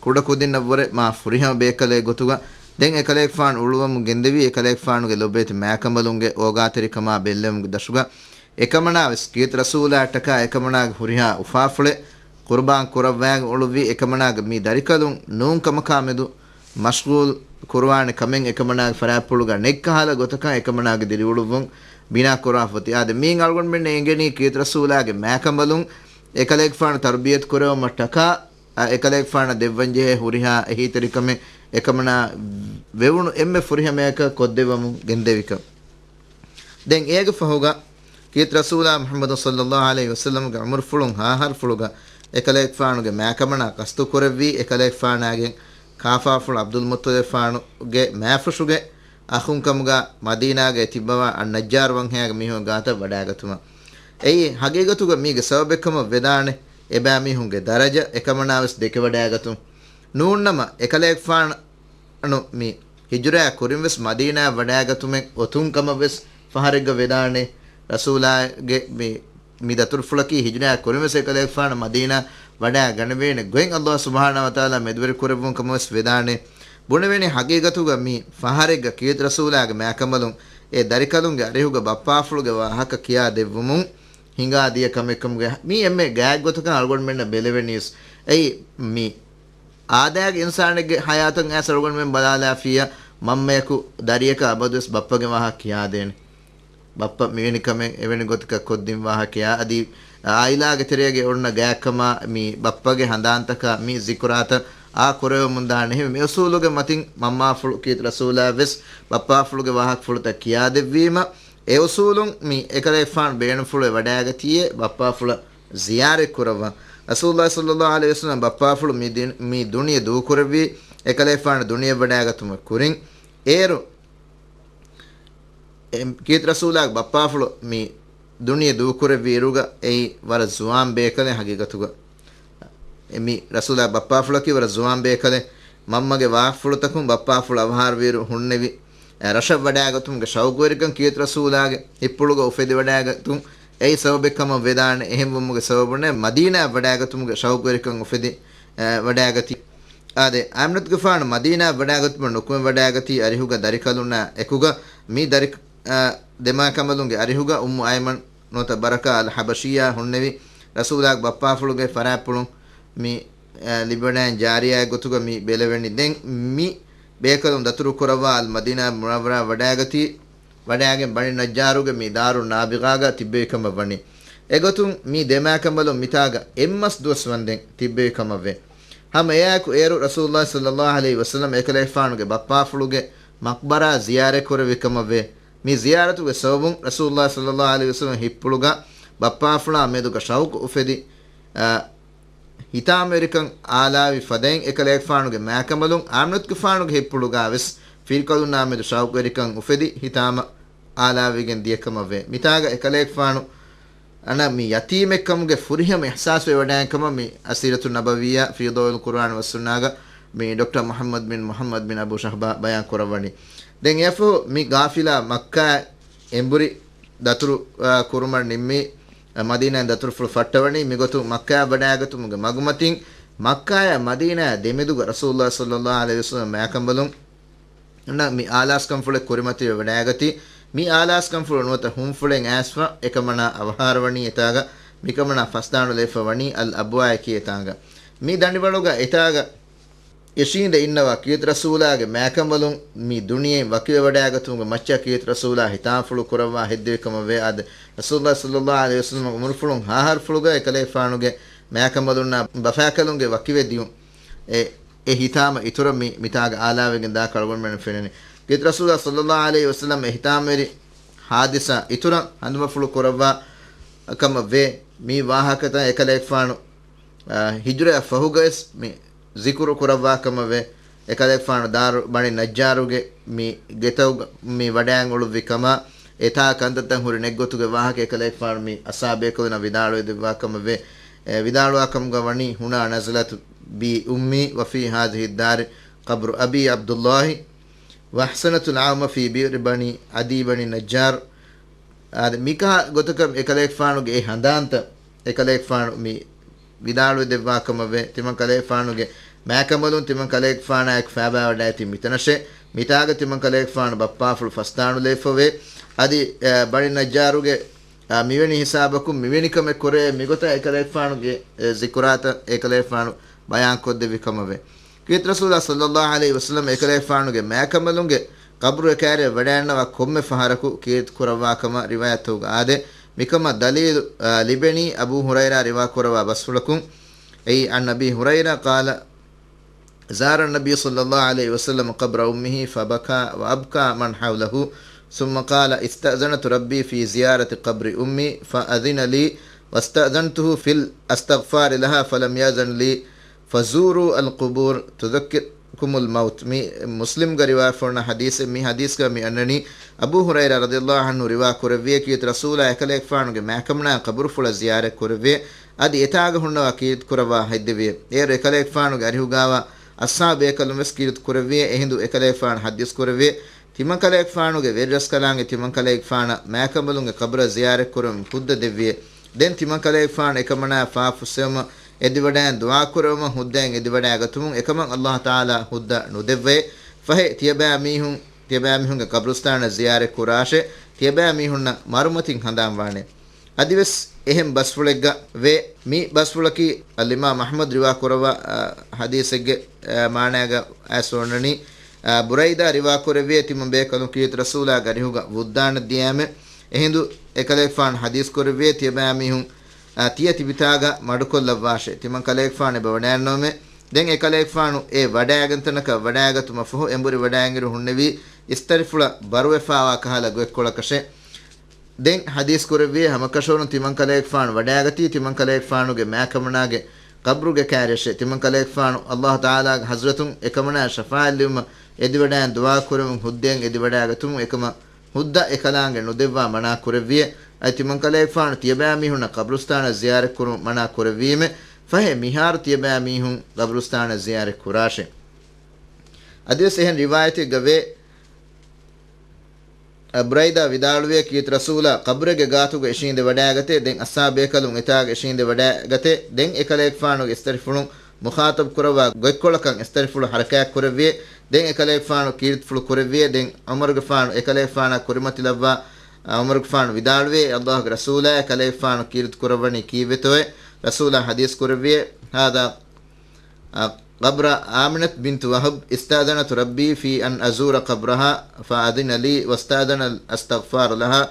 ކުޑަކުދިންނަށްވުރެ މާ ފުރިހަމަ ބޭކަލެއް ގޮތުގަ ދެން އެކަލޭގެފާނު އުޅުވަމުން ގެންދެވީ އެކަލޭގެފާނުގެ ލޮބުވެތި މާކަނބަލުންގެ އޯގާތެރިކަމާ ބެއްލެވުމުގެ ދަށުގަ. އެކަމަނާވެސް ކީރިތި ރަސޫލާއަށްޓަކާ އެކަމަނާގެ ހުރިހާ އުފާފުޅެއް ޤުރުބާން ކުރައްވާގެން އުޅުއްވީ އެކަމަނާގެ މި ދަރިކަލުން ނޫން ކަމަކާމެދު މަޝްޣޫލް ކުރުވާނެ ކަމެއް އެކަމަނާގެ ފަރާތްޕުޅުގަ ނެތްކަހަލަ ގޮތަކަށް އެކަމަނާގެ ދިރިއުޅުއްވުން ބިނާ ކުރާފަ އޮތީ. އާދެ، މިއިން އަޅުގަނޑުމެންނަށް އެނގެނީ ކީރިތި ރަސޫލާގެ މާކަނބަލުން އެކަލޭގެފާނު ތަރުބިޔަތު ކުރެވުމަށްޓަކާ އަ، އެކަލޭގެފާނަށް ދެއްވަންޖެހޭ ހުރިހާ އެހީތެރިކަމެއް އެކަމަނާ ވެވުނު އެންމެ ފުރިހަމަޔަކަށް ކޮށްދެއްވަމުން ގެންދެވިކަން. ދެން އޭގެ ފަހުގަ ކީރިތި ރަސޫލާ މުޙައްމަދު ޞައްލައްލާހު ޢަލައިހި ވަސައްލަމްގެ އުމުރުފުޅުން ހަ އަހަރުފުޅުގަ އެކަލޭގެފާނުގެ މާކަމަނާ ޤަޞްދު ކުރެއްވީ އެކަލޭގެފާނާގެ ކާފާފުޅު ޢަބްދުލް މުއްޠަލިބުފާނުގެ މާފުށުގެ އަޚުން ކަމުގަ މަދީނާގައި ތިއްބަވާ އައްނައްޖާރު ވަންހައިގެ މީހުންގެ ގާތަށް ވަޑައިގަތުމަށް. އެއީ ހަގީގަތުގަ މީގެ ސަބަބެއްކަމަށް ވެދާނެ، އެބައިމީހުންގެ ދަރަޖަ އެކަމަނާވެސް ދެކެވަޑައިގަތުން. ނޫންނަމަ، އެކަލޭގެފާނު މި ހިޖުރާ ކުރިންވެސް މަދީނާއަށް ވަޑައިގަތުމެއް އޮތުން ކަމަށްވެސް ފަހަރެއްގަ ވެދާނެ. ރަސޫލާގެ މި، މި ދަތުރުފުޅަކީ ހިޖުރާ ކުރިންވެސް އެކަލޭގެފާނު މަދީނާ ވަޑައިގަނެވޭނެ ގޮތް ﷲ ސުބްޙާނަހޫ ވަތަޢާލާ މެދުވެރި ކުރެއްވުން ކަމަށްވެސް ވެދާނެ. ބުނެވޭނީ ހަގީގަތުގަ މި ފަހަރެއްގަ ކީރިތި ރަސޫލާގެ މާކަނބަލުން އެ ދަރިކަލުންގެ އަރިހުގަ ބައްޕާފުޅުގެ ވާހަކަ ކިޔާ ދެއްވުމުން ހިނގާ ދިޔަ ކަމެއްކަމުގެ މީ އެންމެ ގާތް ގޮތަކަށް އަޅުގަނޑުމެންނަށް ބެލެވެނީސް. އެއީ މި އާދައިގެ އިންސާނެއްގެ ޙަޔާތަށް އައިސް އަޅުގަނޑުމެން ބަލާލާފިއްޔާ، މަންމަޔަކު ދަރިޔަކަށް އަބަދުވެސް ބައްޕަގެ ވާހަކަ ކިޔާދޭނެ. ބައްޕަ މިވެނި ކަމެއް އެވެނި ގޮތަކަށް ކޮށްދިން ވާހަކަޔާ، އަދި އާއިލާގެ ތެރޭގަ އޮންނަ ގާތްކަމާ މި ބައްޕަގެ ހަނދާންތަކާ މި ޒިކުރާތައް އާ ކުރެވެމުން ދާނެ. އެހެންވެ، މި އުސޫލުގެ މަތިން މަންމާފުޅު ކީރިތި ރަސޫލާ ވެސް ބައްޕާފުޅުގެ ވާހަކަފުޅުތައް ކިޔާދެއްވީމަ، އެ އުސޫލުން މި އެކަލޭގެފާނު ބޭނުންފުޅުވެ ވަޑައިގަތީއޭ ބައްޕާފުޅަށް ޒިޔާރަތް ކުރައްވަން. ރަސޫލުﷲ ޞައްލައްލާހު ޢަލައިހި ވަސައްލަމަ ބައްޕާފުޅު މި ދިން-، މި ދުނިޔެ ދޫކުރެއްވީ އެކަލޭގެފާނު ދުނިޔެ ވަޑައިގަތުމަށް ކުރިން. އޭރު އެ ކީރިތި ރަސޫލާގެ ބައްޕާފުޅު މި ދުނިޔެ ދޫކުރެއްވި އިރުގަ އެއީ ވަރަށް ޒުވާން ބޭކަލެއް ހަގީގަތުގަ. އެ މި ރަސޫލާ ބައްޕާފުޅަކީ ވަރަށް ޒުވާން ބޭކަލެއް. މަންމަގެ ވާހަކަފުޅުތަކުން ބައްޕާފުޅު އަވަހާރަވިއިރު ހުންނެވި، އެ، ރަށަށް ވަޑައިގަތުމުގެ ޝައުގުވެރިކަން ކީރިތި ރަސޫލާގެ ހިތްޕުޅުގަ އުފެދިވަޑައިގަތުން އެއީ ސަބަބެއް ކަމަށް ވެދާނެ. އެހެންވުމުގެ ސަބަބުންނޭ މަދީނާއަށް ވަޑައިގަތުމުގެ ޝައުގުވެރިކަން އުފެދި، އެ، ވަޑައިގަތީ. އާދެ، އާމިނަތުގެފާނު މަދީނާއަށް ވަޑައިގަތުމަށް ނުކުމެ ވަޑައިގަތީ އަރިހުގަ ދަރިކަލުންނާ އެކުގަ މި ދަރި-، އާ، ދެމާކަނބަލުންގެ އަރިހުގަ އުއްމު އައިމަން ނުވަތަ ބަރަކާ އަލް ޙަބަޝިއްޔާ ހުންނެވި ރަސޫލާގެ ބައްޕާފުޅުގެ ފަރާތްޕުޅުން މި، އާ، ލިބިވަޑައިގެން ޖާރިޔާއެއް ގޮތުގަ މި ބެލެވެނީ. ދެން މި ބޭކަލުން ދަތުރު ކުރައްވާ އަލް މަދީނާ މުނައްވަރާ ވަޑައިގަތީ، ވަޑައިގެން ބަނީ ނައްޖާރުގެ މި ދާރު ނާބިޣާގަ ތިއްބެވި ކަމަށް ވަނީ. އެގޮތުން މި ދެމާކަނބަލުން މިތާގަ އެއްމަސް ދުވަސް ވަންދެން ތިއްބެވި ކަމަށްވޭ. ހަމަ އެއާއެކު އޭރު ރަސޫލުﷲ ޞައްލައްލާހު ޢަލައިހި ވަސައްލަމަ އެކަލޭގެފާނުގެ ބައްޕާފުޅުގެ މަޤްބަރާ ޒިޔާރަތް ކުރެއްވި ކަމަށްވޭ. މި ޒިޔާރަތުގެ ސަބަބުން ރަސޫލުﷲ ޞައްލައްލާހު ޢަލައިހި ވަސައްލަމަ ހިތްޕުޅުގަ ބައްޕާފުޅާ މެދުގަ ޝައުޤު އުފެދި، އަ، ހިތާމަވެރިކަން އާލާވި ފަދައިން އެކަލޭގެފާނުގެ މާކަނބަލުން އާމިނަތުގެފާނުގެ ހިތްޕުޅުގަ ވެސް ފިރިކަލުންނާ މެދު ޝައުޤުވެރިކަން އުފެދި ހިތާމަ އާލާވެގެން ދިޔަކަމަށްވޭ. މިތާގަ އެކަލޭގެފާނު އަންނަ މި ޔަތީމެއްކަމުގެ ފުރިހަމަ އިޙްސާސްވެވަޑައިގެން ކަމަށް މި އަސީރަތު ނަބަވިއްޔާ ފީ ޟައުއިލް ޤުރުއާން ވައްސުންނާގަ މި ޑޮކްޓަރ މުޙައްމަދު ބިން މުޙައްމަދު ބިން އަބޫ ޝަހްބާ ބަޔާން ކުރައްވަނީ. ދެން އެއަށްފަހު މި ގާފިލާ މައްކާ އެނބުރި ދަތުރު، އާ، ކުރުމަށް ނިންމީ، އާ، މަދީނާއިން ދަތުރުފުޅު ފައްޓަވަނީ. މިގޮތުން މައްކާއަށް ވަޑައިގަތުމުގެ މަގުމަތިން މައްކާއާ މަދީނާއާ ދެމެދުގަ ރަސޫލުﷲ ޞައްލަﷲ ޢަލައިހި ވަސައްލަމަ މާކަނބަލުން އަންނަ މި އާލާސްކަންފުޅެއް ކުރިމަތިވެ ވަޑައިގަތީ. މި އާލާސްކަންފުޅު ނުވަތަ ހުންފުޅެއް އައިސްފަ އެކަމަނާ އަވަހާރަވަނީ އެތާގަ، މިކަމަނާ ފަސްދާނުލައިފަ ވަނީ އަލް އަބްވާއަކީ އެތާނގަ. މި ދަނޑިވަޅުގަ އެތާގަ އެށީނދެ އިންނަވާ ކީރިތި ރަސޫލާގެ މާކަނބަލުން މި ދުނިޔެއިން ވަކިވެވަޑައިގަތުމުގެ މައްޗަށް ކީރިތި ރަސޫލާ ހިތާމަފުޅު ކުރައްވާ ހެއްދެވި ކަމަށްވޭ. އާދެ، ރަސޫލުﷲ ޞައްލަﷲ ޢަލައިހި ވަސައްލަމަގެ އުމުރުފުޅުން ހައަހަރުފުޅުގަ އެކަލޭގެފާނުގެ މާކަނބަލުންނާ ބަފާކަލުންގެ ވަކިވެ ދިޔުން އެ، އެ ހިތާމަ އިތުރަށް މި، މިތާގަ އާލާވެގެން ދާ ކަޅުގަނޑުމެން ފެނެނީ. ކީރިތި ރަސޫލާ ޞައްލަﷲ ޢަލައިހި ވަސައްލަމް އެ ހިތާމަވެރި ހާދިސާ އިތުރަށް ހަނދުމަފުޅު ކުރައްވާ ކަމަށް ވޭ. މި ވާހަކަތައް އެކަލޭގެފާނު، އާ، ހިޖުރައަށް ފަހުގަވެސް މި ޒިކުރު ކުރައްވާ ކަމަށް ވޭ. އެކަލޭގެފާނު ދާރު ބަނީ ނައްޖާރުގެ މި ގެތައުގަ މި ވަޑައިން އުޅުއްވި ކަމާ، އެތާ ކަންތައްތައް ހުރި ނެތް ގޮތުގެ ވާހަކަ އެކަލޭގެފާނު މި އަޞްޙާބޭކަލުންނަށް ވިދާޅުވެ ދެއްވާ ކަމަށް ވޭ. އެ، ވިދާޅުވާ ކަމުގަ ވަނީ، هنا نزلت بي أمي وفي هذه الدار قبر أبي عبد الله وأحسنت العوم في بئر بني عدي بني نجار. އާދެ، މިކަހަލަ ގޮތަކަށް އެކަލޭގެފާނުގެ އެ ހަނދާންތައް އެކަލޭގެފާނު މި ވިދާޅުވެ ދެއްވާ ކަމަށް ވޭ. ތިމަން ކަލޭގެފާނުގެ މާކަނބަލުން ތިމަން ކަލޭގެފާނާއެކު ފައިބާވަޑައިގަތީ މިތަނަށޭ. މިތާގަ ތިމަން ކަލޭގެފާނު ބައްޕާފުޅު ފަސްދާނުލައިފަ ވޭ. އަދި، އަ، ބަނީ ނައްޖާރުގެ، އަ، މިވެނި ހިސާބަކުން މިވެނި ކަމެއް ކުރެވޭ މިގޮތަށް އެކަލޭގެފާނުގެ، އެ، ޒިކުރާތައް އެކަލޭގެފާނު ބަޔާންކޮށްދެއްވި ކަމަށް ވޭ. ކީރިތި ރަސޫލާ ޞައްލަﷲ ޢަލައިހި ވަސައްލަމަ އެކަލޭގެފާނުގެ މާކަނބަލުންގެ ޤަބްރުގެ ކާރިއަށް ވަޑައިގަންނަވާ ކޮންމެ ފަހަރަކު ކީރިތި ކުރައްވާ ކަމަށް ރިވާޔަތްތަކުގަ އާދޭ. މިކަމަށް ދަލީލު، އާ، ލިބެނީ އަބޫ ހުރައިރާ ރިވާ ކުރައްވާ ބަސްފުޅަކުން. އެއީ، عن أبي هريرة قال، زار النبي صلى الله عليه وسلم قبر أمه فبكى وأبكى من حوله، ثم قال، استأذنت ربي في زيارة قبر أمي فأذن لي، واستأذنته في الاستغفار لها فلم يأذن لي، فزوروا القبور تذكركم الموت. މި މުސްލިމްގަ ރިވާފައޮންނަ ޙަދީޘެއް. މި ޙަދީޘްގަ މި އަންނަނީ އަބޫ ހުރައިރާ ރަޟިޔަﷲ ޢަންހު ރިވާ ކުރެއްވިއޭ، ކީރިތި ރަސޫލާ އެކަލޭގެފާނުގެ މާކަމަނާ ޤަބުރުފުޅަށް ޒިޔާރަތް ކުރެއްވިއޭ، އަދި އެތާގަ ހުންނަވާ ކީރިތި ކުރައްވާ ހެއްދެވިއޭ. އޭރު އެކަލޭގެފާނުގެ އަރިހުގާވާ އަޞްޙާބު ބޭކަލުން ވެސް ކީރިތި ކުރެއްވިއޭ. އެހިނދު އެކަލޭގެފާނު ޙަދީޘް ކުރެއްވިއޭ، ތިމަން ކަލޭގެފާނުގެ ވެރިރަސްކަލާނގެ ތިމަން ކަލޭގެފާނަށް މާކަނބަލުންގެ ޤަބުރަށް ޒިޔާރަތް ކުރުމަށް ހުއްދަ ދެއްވިއޭ. ދެން ތިމަން ކަލޭގެފާނު އެކަމަނާ ފާފުއްސެވުމަށް އެދިވަޑައިގެން ދުޢާ ކުރެވުމަށް ހުއްދައިން އެދިވަޑައިގަތުމުން އެކަމަށް ﷲ ތަޢާލާ ހުއްދަ ނުދެއްވައޭ. ފަހެ ތިޔަބައިމީހުން، ތިޔަބައިމީހުންގެ ޤަބްރުސްތާނަށް ޒިޔާރަތް ކުރާށޭ. ތިޔަބައިމީހުންނަށް މަރުމަތިން ހަނދާން ވާނެ. އަދިވެސް އެހެން ބަސްފުޅެއްގަ ވޭ. މި ބަސްފުޅަކީ އަލްއިމާމް އަޙްމަދު ރިވާ ކުރައްވާ، އަ، ޙަދީޘެއްގެ، އަ، މާނައިގަ އައިސް އޮންނަނީ، އަ، ބުރައިދާ ރިވާ ކުރެއްވިއޭ، ތިމަން ބޭކަލުން ކީރިތި ރަސޫލާގެ އަރިހުގަ ވުއްދާނަށް ދިޔައިމެ. އެހިނދު އެކަލޭގެފާނު ޙަދީޘް ކުރެއްވިއޭ، ތިޔަބައިމީހުން، އަ، ތިޔަ ތިބިތާގަ މަޑުކޮށްލައްވާށޭ. ތިމަން ކަލޭގެފާނު އެބަ ވަޑައިގަންނަވަމޭ. ދެން އެކަލޭގެފާނު އެ ވަޑައިގަންތަނަކަށް ވަޑައިގަތުމަށް ފަހު އެނބުރި ވަޑައިގެން އިރު ހުންނެވީ އިސްތަށިފުޅަށް ބަރުވެފާވާ ކަހަލަ ގޮތްކޮޅަކަށޭ. ދެން ޙަދީޘް ކުރެއްވިއޭ، ހަމަކަށަވަރުން ތިމަން ކަލޭގެފާނު ވަޑައިގަތީ ތިމަން ކަލޭގެފާނުގެ މާކަމަނާގެ ޤަބްރުގެ ކާރިއަށޭ. ތިމަން ކަލޭގެފާނު ﷲ ތަޢާލާގެ ޙަޟްރަތުން އެކަމަނާ ޝަފާޢަތް ލިބުމަށް އެދިވަޑައިގެން ދުޢާ ކުރެވުން ހުއްދައިން އެދިވަޑައިގަތުމުން އެކަމަށް ހުއްދަ އެކަލާނގެ ނުދެއްވާ މަނާ ކުރެއްވިއޭ. އަދި ތިމަން ކަލޭގެފާނު ތިޔަބައިމީހުންނަށް ޤަބްރުސްތާނަށް ޒިޔާރަތް ކުރުމަށް މަނާ ކުރެއްވީމެ. ފަހެ މިހާރު ތިޔަބައިމީހުން ޤަބްރުސްތާނަށް ޒިޔާރަތް ކުރާށޭ. އަދިވެސް އެހެން ރިވާޔަތެއްގަ ވޭ، އަ، ބުރައިދާ ވިދާޅުވިއޭ، ކީރިތި ރަސޫލާ ޤަބްރެއްގެ ގާތުގަ އިށީނދެ ވަޑައިގަތޭ، ދެން އަޞްޙާބު ބޭކަލުން އެތާގަ އިށީނދެ ވަޑައިގަތޭ، ދެން އެކަލޭގެފާނުގެ އިސްތަށިފުޅުން މުޚާޠަބު ކުރައްވާ ގޮތްކޮޅަކަށް އިސްތަށިފުޅު ޙަރަކާތް ކުރެއްވިއޭ، ދެން އެކަލޭގެފާނު ކީރިތިފުޅު ކުރެއްވިއޭ، ދެން ޢުމަރުގެފާނު އެކަލޭގެފާނާ ކުރިމަތިލައްވާ، އަ، ޢުމަރުގެފާނު ވިދާޅުވިއޭ، ﷲގެ ރަސޫލާ އެކަލޭގެފާނު ކީރިތި ކުރައްވަނީ ކީއްވެތޯއޭ؟ ރަސޫލާ ޙަދީޘް ކުރެއްވިއޭ، هذا، އ، قبر آمنة بنت وهب، استأذنت ربي في أن أزور قبرها فأذن لي واستأذن أستغفر لها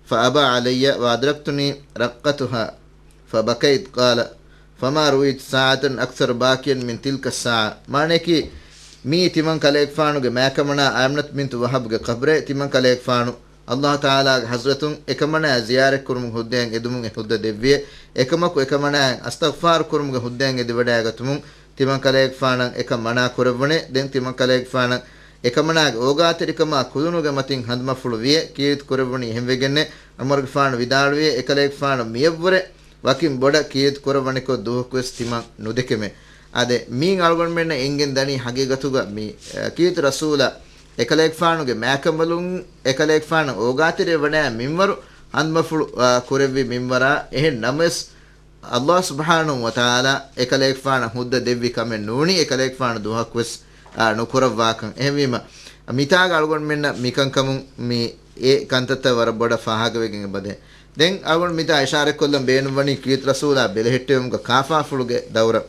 فأبى علي وأدركتني رقتها فبكيت، قال، فما رؤيت ساعة أكثر باكيا من تلك الساعة. މާނަޔަކީ، މީ ތިމަން ކަލޭގެފާނުގެ މާކަމަނާ އާމިނަތު ބިންތު ވަހަބުގެ ޤަބްރޭ. ތިމަން ކަލޭގެފާނު ﷲ ތަޢާލާގެ ޙަޟްރަތުން އެކަމަނާ ޒިޔާރަތް ކުރުމުގެ ހުއްދައިން އެދުމުން އެ ހުއްދަ ދެއްވިއޭ. އެކަމަކު އެކަމަނާއަށް އަސްތަޣްފާރު ކުރުމުގެ ހުއްދައިން އެދިވަޑައިގަތުމުން ތިމަން ކަލޭގެފާނަށް އެކަން މަނާ ކުރެއްވުނޭ. ދެން ތިމަން ކަލޭގެފާނަށް އެކަމަނާގެ އޯގާތެރިކަމާ ކުލުނުގެ މަތިން ހަނދުމަފުޅު ވިއޭ. ކީރިތި ކުރެއްވުނީ އެހެންވެގެންނޭ. ޢުމަރުގެފާނު ވިދާޅުވިއޭ، އެކަލޭގެފާނު މިޔަށްވުރެ ވަކިން ބޮޑަށް ކީރިތި ކުރައްވަނިކޮށް ދުވަހަކުވެސް ތިމަން ނުދެކެމޭ. އާދެ، މީން އަޅުގަނޑުމެންނަށް އެނގެން ދަނީ ހަގީގަތުގަ މި، އަ، ކީރިތި ރަސޫލާ އެކަލޭގެފާނުގެ މާކަމަލުން އެކަލޭގެފާނަށް އޯގާތެރިވެވަޑައި މިންވަރު ހަނދުމަފުޅު، އަ، ކުރެއްވި މިންވަރާ. އެހެން ނަމަވެސް، ﷲ ސުބްޙާނަހޫ ވަތަޢާލާ އެކަލޭގެފާނަށް ހުއްދަ ދެއްވި ކަމެއް ނޫނީ އެކަލޭގެފާނު ދުވަހަކުވެސް، އާ، ނުކުރައްވާކަން. އެހެންވީމަ، މިތާގަ އަޅުގަނޑުމެންނަށް މިކަންކަމުން މި އެ ކަންތައްތައް ވަރަށް ބޮޑަށް ފާހަގަވެގެން އެބަދޭ. ދެން އަޅުގަނޑު މިތާ އިޝާރަތްކޮށްލަން ބޭނުންވަނީ ކީރިތި ރަސޫލާ ބެލެހެއްޓެވުމުގަ ކާފާފުޅުގެ ދައުރަށް.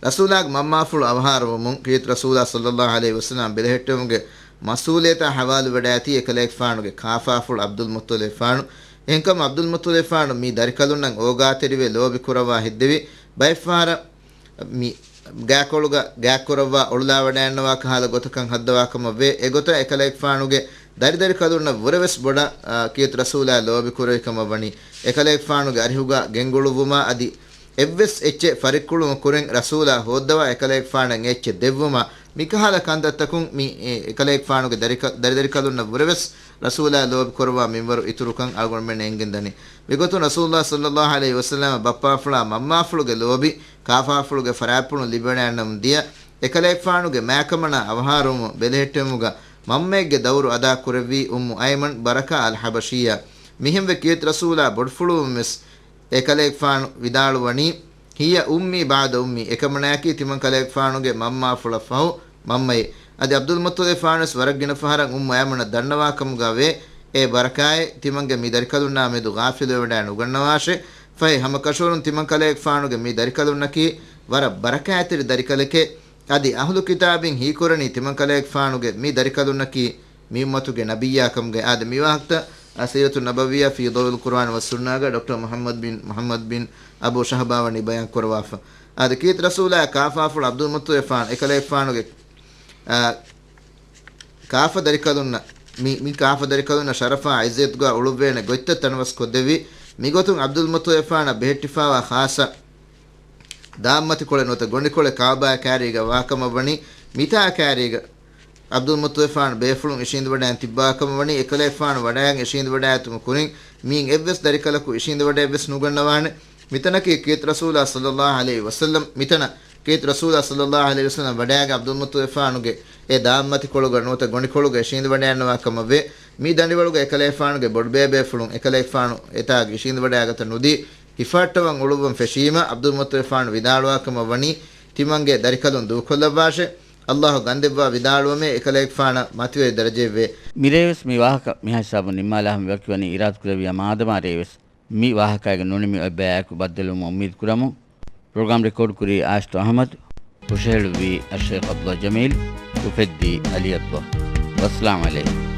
ރަސޫލާގެ މަންމާފުޅު އަވަހާރަވުމުން ކީރިތި ރަސޫލާ ޞައްލައްލާހު ޢަލައިހި ވަސައްލަމަ ބެލެހެއްޓެވުމުގެ މަސްއޫލިއްޔަތާ ޙަވާލުވެވަޑައިގަތީ އެކަލޭގެފާނުގެ ކާފާފުޅު ޢަބްދުލް މުއްޠަލިބުފާނު. އެހެންކަމުން ޢަބްދުލް މުއްޠަލިބުފާނު މި ދަރިކަލުންނަށް އޯގާތެރިވެ ލޯބި ކުރައްވާ ހެއްދެވި ބައެއްފަހަރަށް މި ގާކޮޅުގަ ގާތްކުރައްވާ އޮޅުލާވަޑައިގަންނަވާ ކަހަލަ ގޮތަކަށް ހައްދަވާކަމަށްވޭ. އެގޮތަށް އެކަލޭގެފާނުގެ ދަރިދަރިކަލުންނަށް ވުރެވެސް ބޮޑަށް، އާ، ކީރިތި ރަސޫލާ ލޯބި ކުރެވިކަމަށް ވަނީ. އެކަލޭގެފާނުގެ އަރިހުގަ ގެންގުޅުއްވުމާ އަދި އެއްވެސް އެއްޗެއް ފަރިއްކުޅުމުގެ ކުރިން ރަސޫލާ ހޯއްދަވާ އެކަލޭގެފާނަށް އެއްޗެއް ދެއްވުމާ މިކަހަލަ ކަންތައްތަކުން މި، އެ، އެކަލޭގެފާނުގެ ދަރިކަ-، ދަރިދަރިކަލުންނަށް ވުރެވެސް ރަސޫލާ ލޯބި ކުރައްވާ މިންވަރު އިތުރުކަން އަޅުގަނޑުމެން އެނގެން ދަނީ. މިގޮތުން ރަސޫލާ ޞައްލައްލާހު ޢަލައިހި ވަސައްލަމަ ބައްޕާފުޅާ މަންމާފުޅުގެ ލޯބި ކާފާފުޅުގެ ފަރާތްޕުޅުން ލިބިވަޑައިގަންނަމުން ދިޔަ އެކަލޭގެފާނުގެ މާކަމަނާ އަވަހާރަވުމުން ބެލެހެއްޓެވުމުގަ މަންމައެއްގެ ދައުރު އަދާ ކުރެއްވީ އުއްމު އައިމަން ބަރަކާ އަލް ޙަބަޝިއްޔާ. މިހެންވެ ކީރިތި ރަސޫލާ ބޮޑުފުޅުވުމުން ވެސް އެކަލޭގެފާނު ވިދާޅުވަނީ، ހިޔަ އުއްމީ ބަޢުދަ އުއްމީ، އެކަމަނާއަކީ ތިމަން ކަލޭގެފާނުގެ މަންމާފުޅަށް ފަހު މަންމައޭ. އަދި ޢަބްދުލް މުއްޠަލިބުފާނުވެސް ވަރަށް ގިނަ ފަހަރަށް އުއްމު އައިމަނަށް ދަންނަވާކަމުގަ ވޭ، އޭ ބަރަކާއޭ، ތިމަންގެ މި ދަރިކަލުންނާ މެދު ޣާފިލުވެވަޑައި ނުގަންނަވާށޭ. ފަހެ ހަމަކަށަވަރުން ތިމަން ކަލޭގެފާނުގެ މި ދަރިކަލުންނަކީ ވަރަށް ބަރަކާތްތެރި ދަރިކަލެކޭ. އަދި އަހުލު ކިތާބީން ހީކުރަނީ ތިމަން ކަލޭގެފާނުގެ މި ދަރިކަލުންނަކީ މި އުއްމަތުގެ ނަބިއްޔާ ކަމުގައި. އާދެ، މި ވާހަކަތައް އަ، ސީރަތު ނަބަވިއްޔާ ފީ ޟައުއިލް ޤުރުއާން ވައްސުންނާގަ ޑޮކްޓަރ މުޙައްމަދު ބިން މުޙައްމަދު ބިން އަބޫ ޝަހަބާ ވަނީ ބަޔާން ކުރައްވާފަ. އާދެ، ކީރިތި ރަސޫލާ ކާފާފުޅު ޢަބްދުލް މުއްޠަލިބުފާނު އެކަލޭގެފާނުގެ، އާ، ކާފަ ދަރިކަލުންނަށް، މި، މި ކާފަ ދަރިކަލުންނަށް ޝަރަފާ ޢިއްޒަތްގަ އުޅުއްވޭނެ ގޮތްތައް ތަނަވަސް ކޮށްދެއްވި. މިގޮތުން ޢަބްދުލް މުއްޠަލިބުފާނަށް ބެހެއްޓިފައިވާ ޚާއްޞަ ދާންމަތިކޮޅެއް ނުވަތަ ގޮނޑިކޮޅެއް ކަޢުބާއާ ކައިރީގަ ވާކަމަށްވަނީ، މިތާ ކައިރީގަ ޢަބްދުލް މުއްޠަލިބުފާނު ބޭފުޅުން އިށީނދެވަޑައިގެން ތިއްބާކަމަށްވަނީ، އެކަލޭގެފާނު ވަޑައިގެން އިށީނދެވަޑައިގަތުމުގެ ކުރިން މިއިން އެއްވެސް ދަރިކަލަކު އިށީނދެވަޑައެއްވެސް ނުގަންނަވާނެ. މިތަނަކީ ކީރިތި ރަސޫލާ ޞައްލައްލާހު ޢަލައިހި ވަސައްލަމް، މިތަނަށް ކީރިތި ރަސޫލާ ޞައްލައްލާހު ޢަލައިހި ވަސައްލަމް ވަޑައިގެން ޢަބްދުލް މުއްޠަލިބުފާނުގެ އެ ދާންމަތިކޮޅުގަ ނުވަތަ ގޮނޑިކޮޅުގަ އިށީނދެވަޑައިގަންނަވާކަމަށްވޭ. މި ދަނޑިވަޅުގަ އެކަލޭގެފާނުގެ ބޮޑުބޭބޭފުޅުން އެކަލޭގެފާނު އެތާގަ އިށީނދެވަޑައިގަތަން ނުދީ، ހިފަހައްޓަވަން އުޅުއްވަން ފެށީމަ، ޢަބްދުލް މުއްޠަލިބުފާނު ވިދާޅުވާކަމަށްވަނީ، ތިމަންގެ ދަރިކަލުން ދޫކޮށްލައްވާށޭ. ﷲ ގަންދެއްވާ ވިދާޅުވަމޭ، އެކަލޭގެފާނަށް މަތިވެރި ދަރަޖައެއްވޭ. މިރޭވެސް މި ވާހަކަ މިހާ ހިސާބުން ނިންމާލާ ހަމަ ވަކިވަނީ އިރާދަކުރެއްވިޔާ މާދަމާ ރޭވެސް މި ވާހަކައިގެ ނުނިމި އޮތް ބަޔާއެކު ބައްދަލުވުމަށް އުއްމީދު ކުރަމުން. ޕްރޮގްރާމް ރެކޯޑް ކުރީ އާޝިތު އަޙްމަދު، ހުށަހެޅުއްވީ އައްޝައިޚް ޢަބްދުﷲ ޖަމީލް، އުފެއްދީ ޢަލީ ޢަބްދުﷲ. ވައްސަލާމް ޢަލައިކުމް.